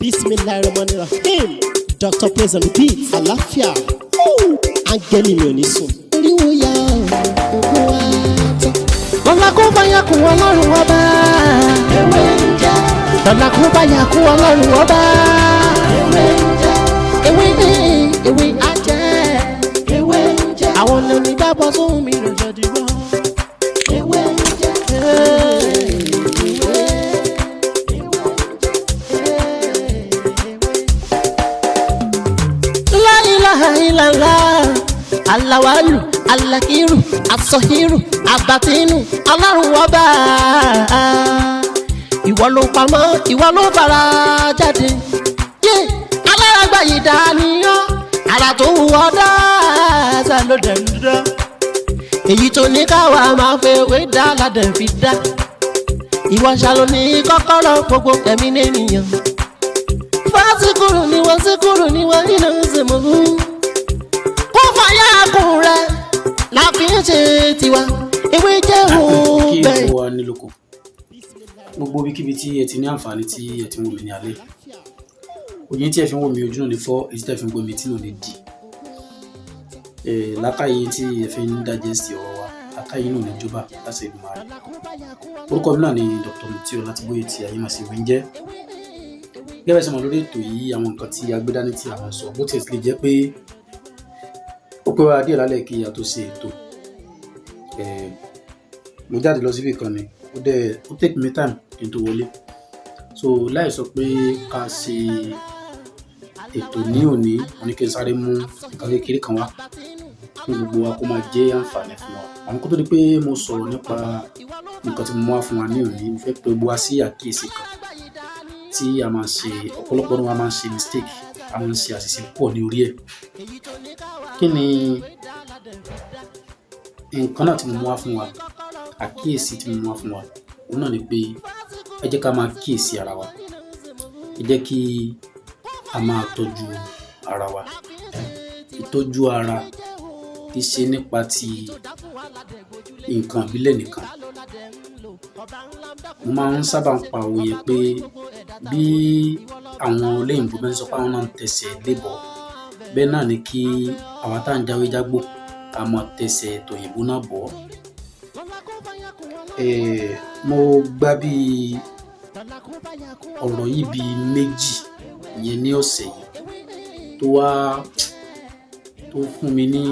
Bismillahirrahmanirrahim. Dr. Praise on the beat. Àlàáfíà. Áńgẹ́lì mi ò ní sùn. Oríwo ya ògùn wa tán. Lọ́la kó bá yà kún Ọlọ́run Ọba. Ewé ń jẹ́. Lọ́la kó bá yà kún Ọlọ́run Ọba. Ewé ń jẹ́. Ewé ewé á jẹ́. Ewé ń jẹ́. Àwọn onígbàgbọ́ sóhun mi ló jẹ́ dìbò. Ewé ń jẹ́. Ewé. La ilaha illallah, alawalu, alakiru, asọhiru, abatinu, Ọlọ́run Ọba. Ìwọ ló pamọ́, ìwọ ló fara jáde. Yé alárágbá yìí dániyàn, ara tó wù ọ́ dáadáa ló dẹ̀ ń dán. Èyí tó ní káwa máa fẹ́ wé dá ládẹ̀ fi dá. Ìwọ ṣàlò ní kọ́kọ́rọ́ gbogbo ẹ̀mí nìyẹn. Fásikúrú ni wọ́n síkúrú ni wọ́n nínú ìsìnkú. Kó fàyà kùn rẹ̀ la fi ń ṣe tiwa. Ewé jẹ́ òun Kí bẹ́ẹ̀. Gbogbo wa nílòkò, gbogbo ibikíbi tí ẹ ti ní àǹfààní tí ẹ ti ń wò mí ní alẹ́ òye tí ẹ fi ń wò mí, ojú náà ní fọ́, èyí tí ẹ fi ń gbọ́ mi tí náà ní di làákàyè tí ẹ fi ń digest ọ̀rọ̀ wa, làákàyè náà ní jọba láti ìgbìmọ̀ rẹ̀. Orúkọ mi náà ni Dr. Mutiu Ọlátìbóyè tí ayé máa sì wí ń jẹ́. Gẹ́gẹ́ bẹ́ẹ̀ ṣe mọ̀ lórí ètò yìí, àwọn nǹkan tí a gbé dání tí a máa ń sọ, bó tiẹ̀ ti lè jẹ́ pé ó pé wá díẹ̀ lálẹ́ kí a tó ṣe ètò. Mo jáde lọ síbì kan ni, ó dẹ̀ ó take me time kí n tó wọlé. So láì sọ pé ká ṣe ètò ní òní, mo ní kí n sáré mú nǹkan kékeré kan wá fún gbogbo wa kó máa jẹ́ àǹfààní fún wa. Àmọ́ kó tó di pé mo sọ̀rọ̀ nípa nǹkan tí mo mú wá fún wa ní òní, mo fẹ́ pe gbogbo wa sí àkíyèsí kan tí a máa ń ṣe. Ọ̀pọ̀lọpọ̀ ní wa máa ń ṣe mistake, a máa ń ṣe àṣìṣe púpọ̀ ní orí ẹ̀. Kí ni nǹkan náà tí mo mú wá fún wa? Àkíyèsí tí mo mú wá fún wa, òun náà ni pé ẹ jẹ́ ká máa kíyèsí ara wa, ẹ jẹ́ kí a máa tọ́jú ara wa. Ìtọ́jú ara kì í ṣe nípa ti nǹkan ìbílẹ̀ nìkan. Mo máa ń sábà ń pa òwe yẹn pé bí àwọn olóyìnbo bá ń sọ pé àwọn náà ń tẹsẹ̀ lébọ̀, bẹ́ẹ̀ náà ni kí àwa tá à ń jáwé jágbò ká máa tẹsẹ̀ tòyìnbó náà bọ̀. Mo gbá bí ọ̀rọ̀ yìí bí méjì yẹn ní ọ̀sẹ̀ yìí tó wá tó fún mi ní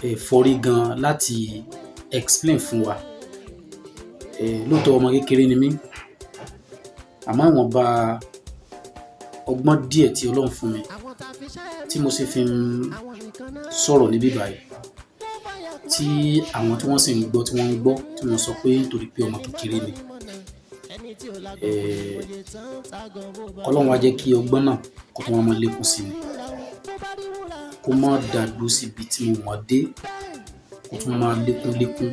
ẹ̀fọ́rí gan láti explain fún wa. Lóòótọ́ ọmọ kékeré ni mí, àmọ́ ìwọ̀nba ọgbọ́n díẹ̀ tí Ọlọ́run fún mi tí mo sì fi ń sọ̀rọ̀ níbí báyìí, tí àwọn tí wọ́n sì ń gbọ́, tí wọ́n ń gbọ́, tí wọ́n sọ pé nítorí pé ọmọ kékeré ni. Ọlọ́run wá jẹ́ kí ọgbọ́n náà kó tún wá máa lékún sí ni, kó má dà dúró síbi tí mo mọ̀ dé, kó tún máa lékún lékún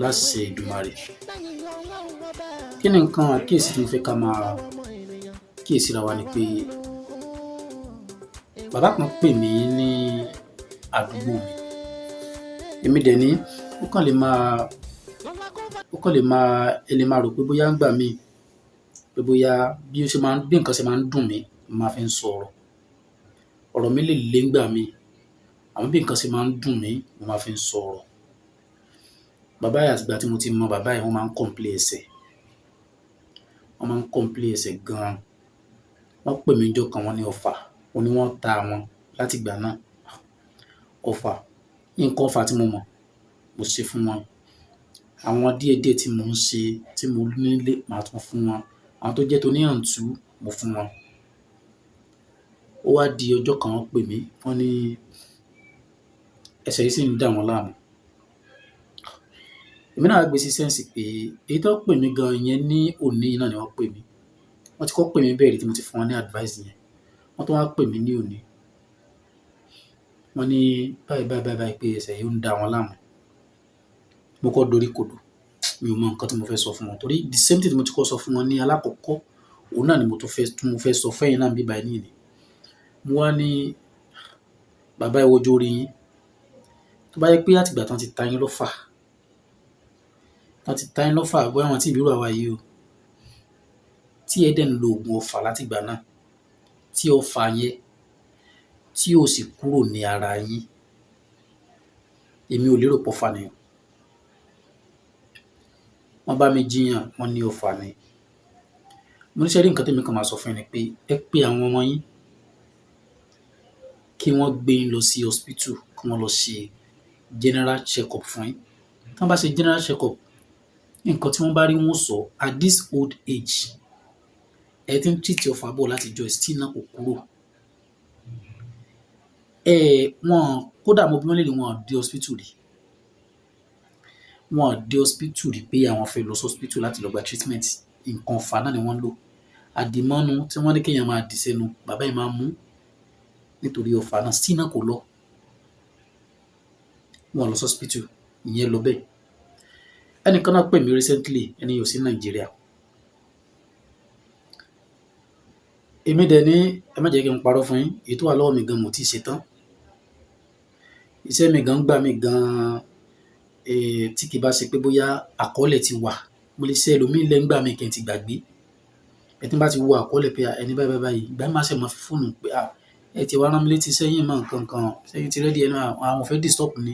láṣẹ Èdùmàrè. Kí ni nǹkan àkíyèsí tí mo fẹ́ ká máa kíyèsí ra wa ni pé bàbá kan pè mí ní àdúgbò mi. Èmi dẹ̀ ní, ó kàn lè máa ẹ lè máa rò pé bóyá ńgbà míì pé bóyá bí ó ṣe máa ń bí nǹkan ṣe máa ń dùn mí, mo máa fi ń sọ̀rọ̀. Ọ̀rọ̀ mi lè le ńgbà míì, àmọ́ bí nǹkan ṣe máa ń dùn mí, mo máa fi ń sọ̀rọ̀. Bàbá yìí, àtìgbà tí mo ti mọ bàbá yìí, wọ́n máa ń complain ẹsẹ̀. Wọ́n máa ń complain ẹsẹ̀ gan-an. Wọ́n pè mí níjọ́ kan, wọ́n ní ọfà, wọ́n ní wọ́n ta àwọn láti ìgbà náà. Ọfà, nǹkan ọfà tí mo mọ̀, mo ṣe fún wọn. Àwọn díẹ̀díẹ̀ tí mò ń ṣe, tí mo nílé, màá tún fún wọn. Àwọn tó jẹ́ tó ní àǹtú, mo fún wọn. Ó wá di ọjọ́ kan, wọ́n pè mí, wọ́n ní ẹsẹ̀ yìí sì ń dà wọ́n láàmú. Èmi náà gbé sí sense pé èyí tó pè mí gan yẹn ní òní náà ni wọ́n pè mí. Wọ́n ti kọ́ pè mí bẹ́ẹ̀ rí tí mo ti fún wọn ní advice yẹn. Wọ́n tún wá pè mí ní òní. Wọ́n ní báyìí báyìí báyìí báyìí pé ẹsẹ̀ yìí ń dà wọ́n láàmú. Mo kọ́ dorí kodò. Mi ò mọ nǹkan tí mo fẹ́ sọ fún wọn torí the same thing tí mo ti kọ́ sọ fún wọn ní alákọ̀ọ́kọ́, òun náà ni mo tún fẹ́, tí mo fẹ́ sọ fún ẹ̀yin náà níbí báyìí ní ìní. Mo wá ní, "Bàbá, ẹ wojú orí yín. Tó bá jẹ́ pé àti ìgbà tí wọ́n ti ta yín lọ́fà, tán ti ta yín lọ́fà, bóyá wọn tí ì bí irú àwa yìí o. Tí ẹ dẹ̀ ń lo oògùn ọfà látìgbà náà, tí ọfà yẹn tí ò sì kúrò ní ara yín, èmi ò lérò pé ọfà ni o. Wọ́n bá mi jiyàn, wọ́n ní ọfà ni. Mo ní ṣé ẹ rí, nǹkan témi kàn máa sọ fún yín ni pé ẹ pe àwọn ọmọ yín kí wọ́n gbé yín lọ sí hospital, kí wọ́n lọ ṣe general check up fún yín. Tí wọ́n bá ṣe general check up, nǹkan tí wọ́n bá rí, wọ́n ó sọ. At this old age, ẹ ti ń treat ọfà bọ̀ láti ọjọ́ yìí, still náà kò kúrò. Ẹ wọ́n kódà mo bí wọ́n léèrè, wọn ò dé hospital rí. Wọn ò dé hospital rí pé àwọn fẹ́ lọ sí hospital láti lọ gba treatment. Nǹkan ọfà náà ni wọ́n ń lò. Àdìmọ́nu tí wọ́n ní kéèyàn máa dì sẹ́nu, bàbá yìí máa ń mú nítorí ọfà náà, still náà kò lọ. Wọn ò lọ sí hospital, ìyẹn lọ bẹ́ẹ̀. Ẹnìkan náà pè mí recently, ẹni yẹn ò sí Nàìjíríà. Èmi dẹ̀ ní, ẹ má jẹ́ kí n parọ́ fún yín, èyí tó wà lọ́wọ́ mi gan mo tí ì ṣe tán. Iṣẹ́ mi gan gbà mí gan, tí kì í bá ṣe pé bóyá àkọọ́lẹ̀ ti wà, mo lè ṣe ẹlòmíì lẹ́ ńgbà mí kí n ti gbàgbé. Ẹ tí n bá ti wo àkọọ́lẹ̀ pé ẹni báyìí báyìí báyìí, ìgbà mí máa ṣe máa fi fóònù pé à, ẹ ti wá rán mi létí iṣẹ́ yín mọ́ nǹkan kan, iṣẹ́ yín ti ready, ẹ náà, àwọn ò fẹ́ disturb ni.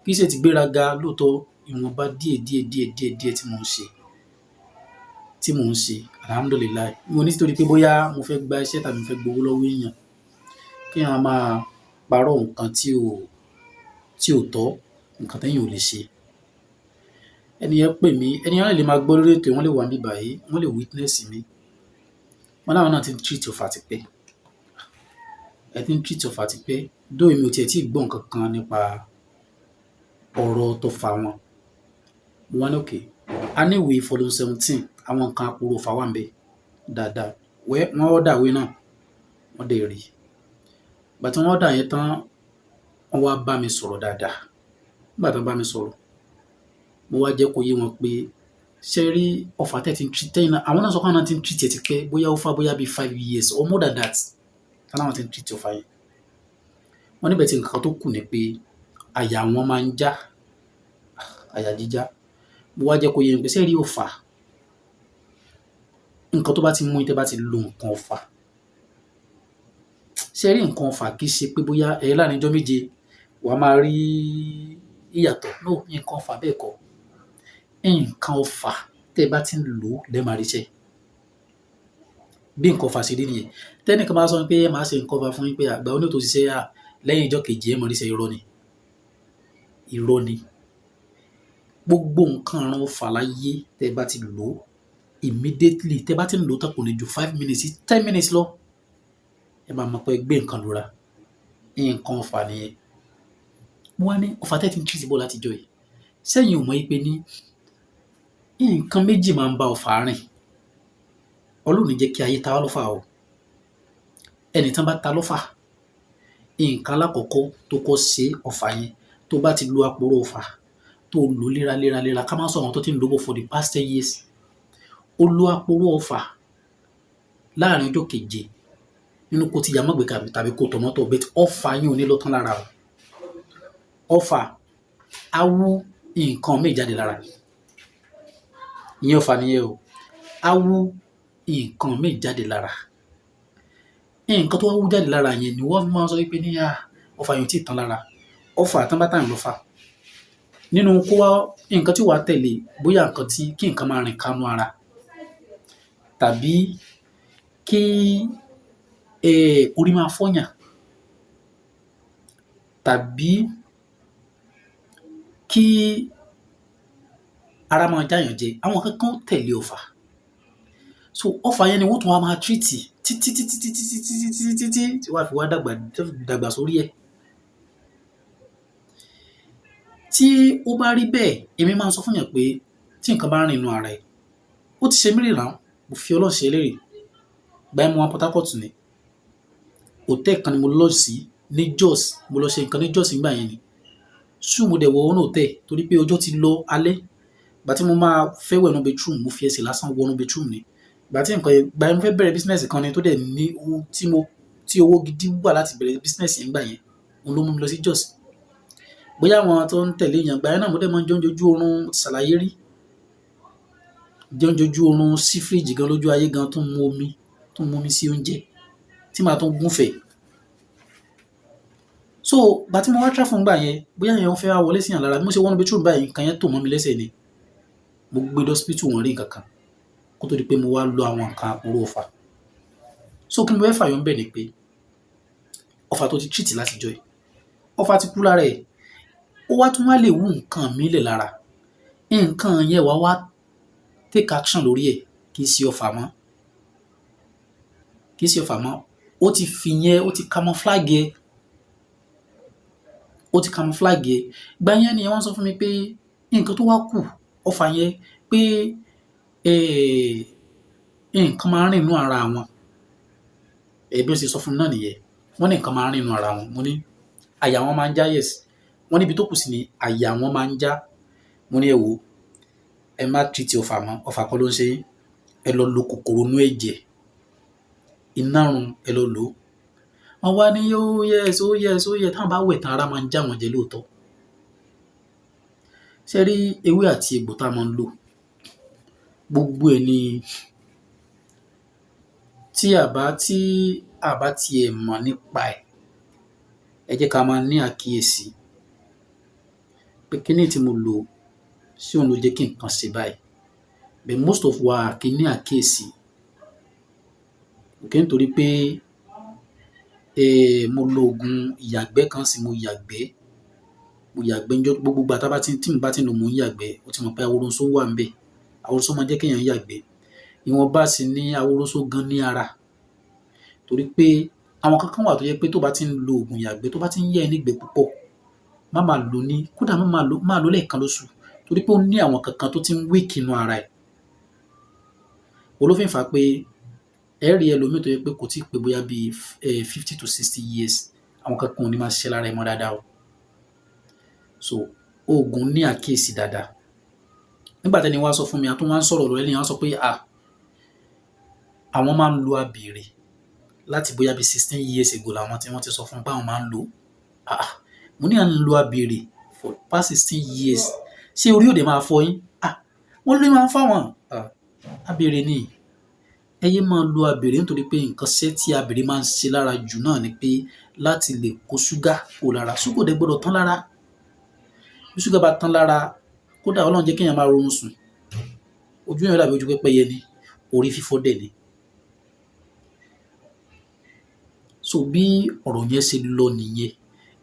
Kì í ṣe ti gbéraga lóòótọ́, ìwọ̀nba díẹ̀ díẹ̀ díẹ̀ díẹ̀ díẹ̀ tí mò ń ṣe, alhamdulillah. Mo ní títorí pé bóyá mo fẹ́ gba iṣẹ́ tàbí mo fẹ́ gbowó lọ́wọ́ èèyàn, kí èèyàn máa parọ́ nǹkan tí ò tọ́, nǹkan téèyàn ò lè ṣe. Ẹni yẹn pè mí, ẹni yẹn lè máa gbọ́ lórí ètò, wọ́n lè wà níbí báyìí, wọ́n lè witness mi. Wọ́n láwọn náà ti ń treat ọfà tipẹ́. Ẹ ti ń treat ọfà tipẹ́, though èmi ò tiẹ̀ tíì gbọ́ nǹkan kan nípa ọ̀rọ̀ tọfà wọn. Mo wá ní okay, a ní ìwé volume 17, àwọn nǹkan àpòrò ọfà wà níbẹ̀ dáadáa. Well, wọ́n order ìwé náà, wọ́n dẹ̀ rí. Ìgbà tí wọ́n order yẹn tán, wọ́n wá bá mi sọ̀rọ̀ dáadáa. Nígbà tí wọ́n bá mi sọ̀rọ̀, mo wá jẹ́ kó yé wọn pé ṣé ẹ rí ọfà tẹ́ ti ń treat, tẹ́yìn náà, àwọn náà sọ pé àwọn náà ti ń treat ẹ̀ tipẹ́, bóyá ó fà bóyá bí 5 years or more than that. Tán láwọn ti ń treat ọfà yẹn. Wọ́n níbẹ̀ tí nǹkan tó kù ni pé àyà wọn máa ń já, àyà jíjá. Mo wá jẹ́ kó yé wọn pé ṣé ẹ rí ọfà, nǹkan tó bá ti mú yín tẹ́ bá ti lo nǹkan ọfà. Ṣé ẹ rí nǹkan ọfà, kì í ṣe pé bóyá ẹ láàrin ọjọ́ 7 wàá máa rí ìyàtọ̀. No, nǹkan ọfà bẹ́ẹ̀ kọ́. Nǹkan ọfà, tẹ́ bá ti ń lò ó lẹ́ máa rí iṣẹ́. Bí nǹkan ọfà ṣe rí nìyẹn. Tẹ́nìkan bá sọ pé màá ṣe nǹkan ọfà fún yín pé àgbà oní tó ṣiṣẹ́ à lẹ́yìn ọjọ́ kejì ẹ máa rí iṣẹ́, irọ́ ni. Irọ́ ni. Gbogbo nǹkan àrùn ọfà láyé, tẹ́ bá ti lò ó immediately, tẹ́ bá ti ń lò ó tán, kò ní ju 5 minutes sí 10 minutes lọ. Ẹ máa mọ̀ pé gbé nǹkan lura. Nǹkan ọfà nìyẹn. Mo wá ní ọfà tẹ́ ti ń treat bọ̀ láti ọjọ́ yìí. Ṣẹ́yìn ò mọ̀ pé ní nǹkan méjì máa ń bá ọfà rìn. Ọlọ́run ní jẹ́ kí ayé ta wá lọ́fà o. Ẹni tán bá ta lọ́fà, nǹkan alákọ̀ọ́kọ́ tó kọ́ ṣe ọfà yẹn, tó bá ti lo àpòrò ọfà, tó lò léra léra léra, ká má sọ àwọn tó ti ń lò bọ̀ for the past 10 years. Ó lo àpòrò ọfà láàrin ọjọ́ keje, nínú kó ti ya mọ́gbẹ́ tàbí kó tọ̀ mọ́tọ̀, but ọfà yẹn ò ní lọ tán lára o. Ọfà á wú nǹkan míì jáde lára. Ìyẹn ọfà nìyẹn o. Á wú nǹkan míì jáde lára. Nǹkan tó wá wú jáde lára yẹn ni wọ́n máa ń sọ wípé ní à, ọfà yẹn ò tí ì tán lára. Ọfà tán bá tàyàn lọ́fà, nínú kó wá nǹkan tí ó wá tẹ̀lé, bóyá nǹkan tí kí nǹkan máa rìn kánú ara tàbí kí orí máa fọ́yàn tàbí kí ara máa jáyàn jẹ. Àwọn nǹkan kan ó tẹ̀lé ọfà. So ọfà yẹn ni wọ́n tún wá máa treat títí títí títí títí títí títí tí wàá fi wá dàgbà dàgbà sórí ẹ̀. Tí ó bá rí bẹ́ẹ̀, èmi máa ń sọ fún èèyàn pé tí nǹkan bá rìn nínú ara ẹ̀, ó ti ṣe mí rí now, mo fi Ọlọ́run ṣe ẹlẹ́rìí. Ìgbà yẹn mo wà Port Harcourt ni. Hotel kan ni mo lodge sí ní Jos. Mo lọ ṣe nǹkan ní Jos nígbà yẹn ni. Ṣú mo dẹ̀ wọ inú hotel torí pé ọjọ́ ti lọ alẹ́. Ìgbà tí mo máa fẹ́ wẹ̀ nínú bathroom, mo fi ẹsẹ̀ lásán wọ inú bathroom ni. Ìgbà tí nǹkan yẹn, ìgbà yẹn mo fẹ́ bẹ̀rẹ̀ business kan ni tó dẹ̀ ní owó tí mo, tí owó gidi wà láti bẹ̀rẹ̀ business yẹn nígbà yẹn. Òun ló mú mi lọ sí Jos. Bóyá àwọn tó ń tẹ̀lé èèyàn, ìgbà yẹn náà mo dẹ̀ máa ń jẹ oúnjẹ ojú oorun, mo ti ṣàlàyé rí. Jẹ oúnjẹ ojú oorun, sí fíríjì gan lójú ayé gan, tún mu omi, tún mu omi sí oúnjẹ tí màá tún gúnfẹ̀ẹ́. So ìgbà tí mo wá travel ńgbà yẹn, bóyá ìyẹn fẹ́ wá wọlé sí yàn lára, bí mo ṣe wọnú bathroom báyìí, nǹkan yẹn tò mọ́ mi lẹ́sẹ̀ ni. Mo gbé dé hospital, wọ́n rí nǹkan kan kó tó di pé mo wá lo àwọn nǹkan àpòrò ọfà. So kí ni mo fẹ́ fàyọ ńbẹ̀ ni pé ọfà tó ti treat látijọ́ yìí, ọfà ti kú lára ẹ̀, ó wá tún wá lè wú nǹkan míì lẹ̀ lára. Nǹkan yẹn wàá wá take action lórí ẹ̀, kì í ṣe ọfà mọ́, kì í ṣe ọfà mọ́. Ó ti fi yẹn, ó ti camouflage ẹ, ó ti camouflage ẹ. Ìgbà yẹn ni wọ́n sọ fún mi pé nǹkan tó wá kù ọfà yẹn pé nǹkan máa ń rìn nínú ara wọn. Bí wọ́n ṣe sọ fún mi náà nìyẹn. Wọ́n ní nǹkan máa ń rìn nínú ara wọn. Mo ní àyà wọn máa ń já, yes. Wọ́n níbi tó kù sí ni àyà wọn máa ń já. Mo ní ẹ wò ó, ẹ má treat ọfà mọ́, ọfà kọ́ ló ń ṣe yín. Ẹ lọ lo kòkòrò inú ẹ̀jẹ̀, ìnárun, ẹ lọ lò ó. Wọ́n wá ní oh yes, oh yes, oh yes. Táwọn bá wẹ̀ tán, ara máa ń já wọn jẹ lóòótọ́. Ṣé ẹ rí ewé àti egbò tá a máa ń lò? Gbogbo ẹ̀ ni tí a bá tiẹ̀ mọ̀ nípa ẹ̀, ẹ jẹ́ ká máa ní àkíyèsí pé kíní tí mo lò, ṣé òun ló jẹ́ kí nǹkan ṣe báyìí? But most of wa kì í ní àkíyèsí. Okay, nítorí pé mo lo òògùn ìyàgbẹ́ kan sí, mo yàgbẹ́, mo yàgbẹ́ ńjọ́. Gbogbo ìgbà tá bá ti tí mo bá ti ń lò, mò ń yàgbẹ́. Ó ti mọ̀ pé aworoso wà ńbẹ̀. Aworoso máa ń jẹ́ kéèyàn yàgbẹ́. Ìwọ̀nba sì ni aworoso gan ní ara. Torí pé àwọn nǹkan kan wà tó jẹ́ pé tó bá ti ń lo òògùn ìyàgbẹ́, tó bá ti ń yẹ́ ẹ nígbẹ̀ẹ́ púpọ̀, má máa lò ní, kódà má máa lò, máa lò lẹ́ẹ̀kan lóṣù. Torí pé ó ní àwọn nǹkan kan tó ti ń weak inú ara ẹ̀. Òun ló fi ń fà á pé ẹ rí ẹlòmíì tó jẹ́ pé kò tíì pé bóyá bí 50 to 60 years, àwọn nǹkan kan ò ní máa ṣiṣẹ́ lára ẹ̀ mọ́ dáadáa o. So oògùn ní àkíyèsí dáadáa. Nígbà tẹ́ni wá sọ fún mi, a tún wá ń sọ̀rọ̀ lọ, ẹni yẹn wá sọ pé à, àwọn máa ń lo abèrè láti bóyá bí 16 years ago làwọn tí wọ́n ti sọ fún pé àwọn máa ń lò. Ah, mo ní à ń lo abèrè for past 16 years. Ṣé orí ò dẹ̀ máa fọ́ yín? Ah, wọ́n lórí máa ń fọ́ wọn. Ah, abèrè ni. Ẹ yé máa lo abèrè, nítorí pé nǹkan ṣẹ́ tí abèrè máa ń ṣe lára jù náà ni pé láti lè kó ṣúgà kúrò lára. Ṣúgà ò dẹ̀ gbọdọ̀ tán lára. Bí ṣúgà bá tán lára, kódà Ọlọ́run jẹ́ kéèyàn máa rorun sùn. Ojú èèyàn dàbí ojú pẹ́pẹ́yẹ ni, orí fífọ́ dẹ̀ ni. So bí ọ̀rọ̀ yẹn ṣe lọ nìyẹn.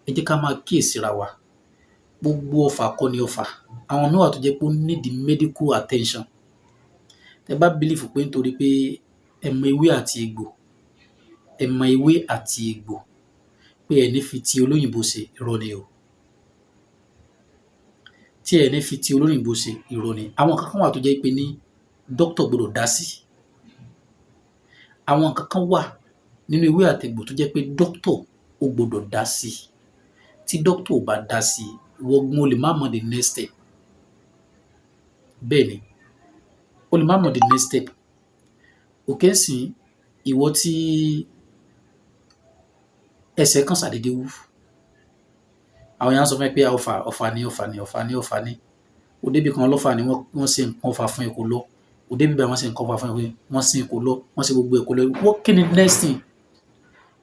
Ẹ jẹ́ ká máa kíyèsíra wa. Gbogbo ọfà kọ́ ni ọfà. Àwọn míì wà tó jẹ́ pé ó need medical attention. Tẹ bá believe pé nítorí pé ẹ mọ ewé àti egbò, ẹ mọ ewé àti egbò, pé ẹ ní fi ti olóyìnbó ṣe, irọ́ ni o. Tí ẹ ní fi ti olóyìnbó ṣe, irọ́ ni. Àwọn nǹkan kan wà tó jẹ́ pé ní doctor gbọdọ̀ dá sí. Àwọn nǹkan kan wà nínú ewé àti egbò tó jẹ́ pé doctor ó gbọdọ̀ dá sí. Tí doctor ò bá dá sí, ìwọ gan o lè má mọ the next step. Bẹ́ẹ̀ ni, o lè má mọ the next step. Okay ńsìnyí, ìwọ tí ẹsẹ̀ kàn ṣàdédé wú. Àwọn èèyàn á sọ fún ẹ pé ọfà, ọfà ni, ọfà ni, ọfà ni, ọfà ni. O débì kan, ọlọ́fà ni, wọ́n ṣe nǹkan ọfà fún ẹ, kò lọ. O débì báyìí, wọ́n ṣe nǹkan ọfà fún ẹ, wọ́n sin kò lọ, wọ́n ṣe gbogbo ẹ̀ kò lọ. Wọ́n kí ni next thing?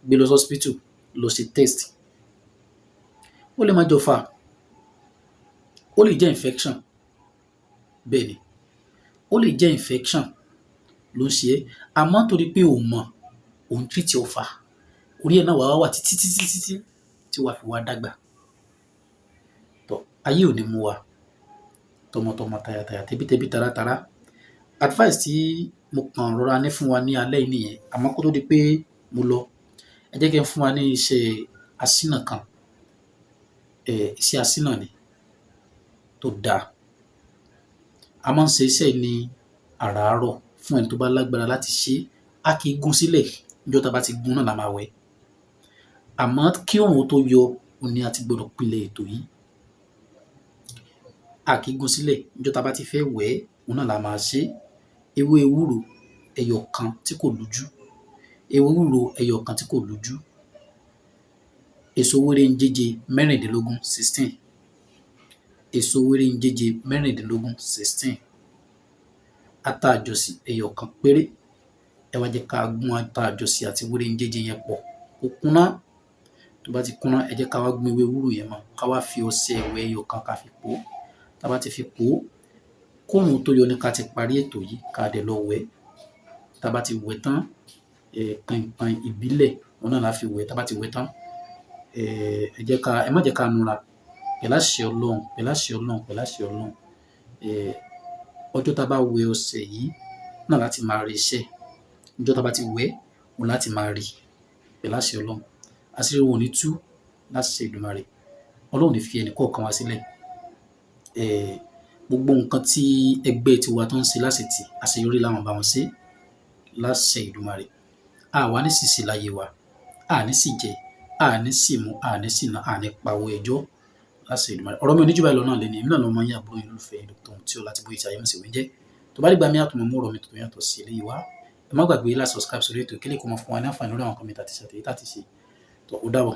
Gbé lọ sí hospital, lọ ṣe test. Ó lè má jẹ́ ọfà, ó lè jẹ́ infection. Bẹ́ẹ̀ ni, ó lè jẹ́ infection ló ń ṣe ẹ́. Àmọ́ torí pé o mọ̀, ò ń treat ọfà, orí ẹ̀ náà wàá wà títí títí títí tí wàá fi wá dàgbà. Tọ́ ayé ò ní mú wa tọmọtọmọ, tayataya, tẹbítẹbí, taratara. Advice tí mo kàn rọra ní fún wa ní alẹ́ yìí nìyẹn. Àmọ́ kó tó di pé mo lọ, ẹ jẹ́ kí n fún wa ní iṣẹ́ asínà kan. Iṣẹ́ asínà ni tó dáa. A máa ń ṣe iṣẹ́ yìí ní àràárọ̀ fún ẹni tó bá lágbára láti ṣe. A kì í gún sílẹ̀, ọjọ́ tá a bá ti gún náà la máa wẹ̀. Àmọ́ kí òòrùn tó yọ, òun ni a ti gbọdọ̀ pilẹ̀ ètò yìí. A kì í gún sílẹ̀, ọjọ́ tá a bá ti fẹ́ wẹ̀, òun náà la máa ṣe. Ewé ewúro ẹyọ kan tí kò lújú, ewé ewúro ẹyọ kan tí kò lújú, èso wérénjéje 16, 16, èso wérénjéje 16, 16. Ata àjọsí ẹyọ kan péré. Ẹ wá jẹ́ ká gún ata àjọsí àti ewúrẹ́ ń jẹ́jẹ́ yẹn pọ̀ kó kúnná. Tó bá ti kúnná, ẹ jẹ́ ká wá gún ewé ewúro yẹn mọ́, ká wá fi ọṣẹ ìwẹ̀ ẹyọ kan ká fi pò ó. Tá a bá ti fi pò ó, kóòrùn tó yọ ní ká ti parí ètò yìí, ká dẹ̀ lọ wẹ̀. Tá a bá ti wẹ̀ tán, kànìnkànìn ìbílẹ̀ òun náà la fi wẹ̀. Tá a bá ti wẹ̀ tán, ẹ jẹ́ ká, ẹ má jẹ́ ká nura. Pẹ̀lú àṣẹ Ọlọ́run, pẹ̀lú àṣẹ Ọlọ́run, pẹ̀lú àṣẹ Ọlọ́run. Ọjọ́ tá a bá wẹ̀ ọṣẹ yìí náà láti máa rí iṣẹ́. Ọjọ́ tá a bá ti wẹ̀, òun láti máa rí pẹ̀lú àṣẹ Ọlọ́run. Àṣírí wa ò ní tú láṣẹ Èdùmàrè. Ọlọ́run ò ní fi ẹnì kọ̀ọ̀kan wa sílẹ̀. Gbogbo nǹkan tí ẹgbẹ́ tiwa tó ń ṣe láṣetì, àṣeyọrí la máa bá wọn ṣe láṣẹ Èdùmàrè. A wà ní ṣìṣe láyé wa, a ní sì jẹ, a ní sì mu, a ní sì ná, a ní pawó ẹjọ́ láṣẹ Èdùmàrè. Ọ̀rọ̀ mi ò ní jù báyìí lọ náà léni. Èmi náà lọmọ yín, àbúrò yín, olólùfẹ́ yín, Dr. Mutio Látìbóyè tí ayé mọ̀ sí Wíńjẹ́. Tó bá dìgbà mí, àtúmọ̀ mú ọ̀rọ̀ mi tuntun yàtọ̀ sí eléyìí wá. Ẹ má gbàgbé láti subscribe sórí ètò kí lè kó mọ fún wa ní àǹfààní lórí àwọn nǹkan mi tá ti ṣe àtèyí tá ti ṣe. Tó ó dàbọ̀.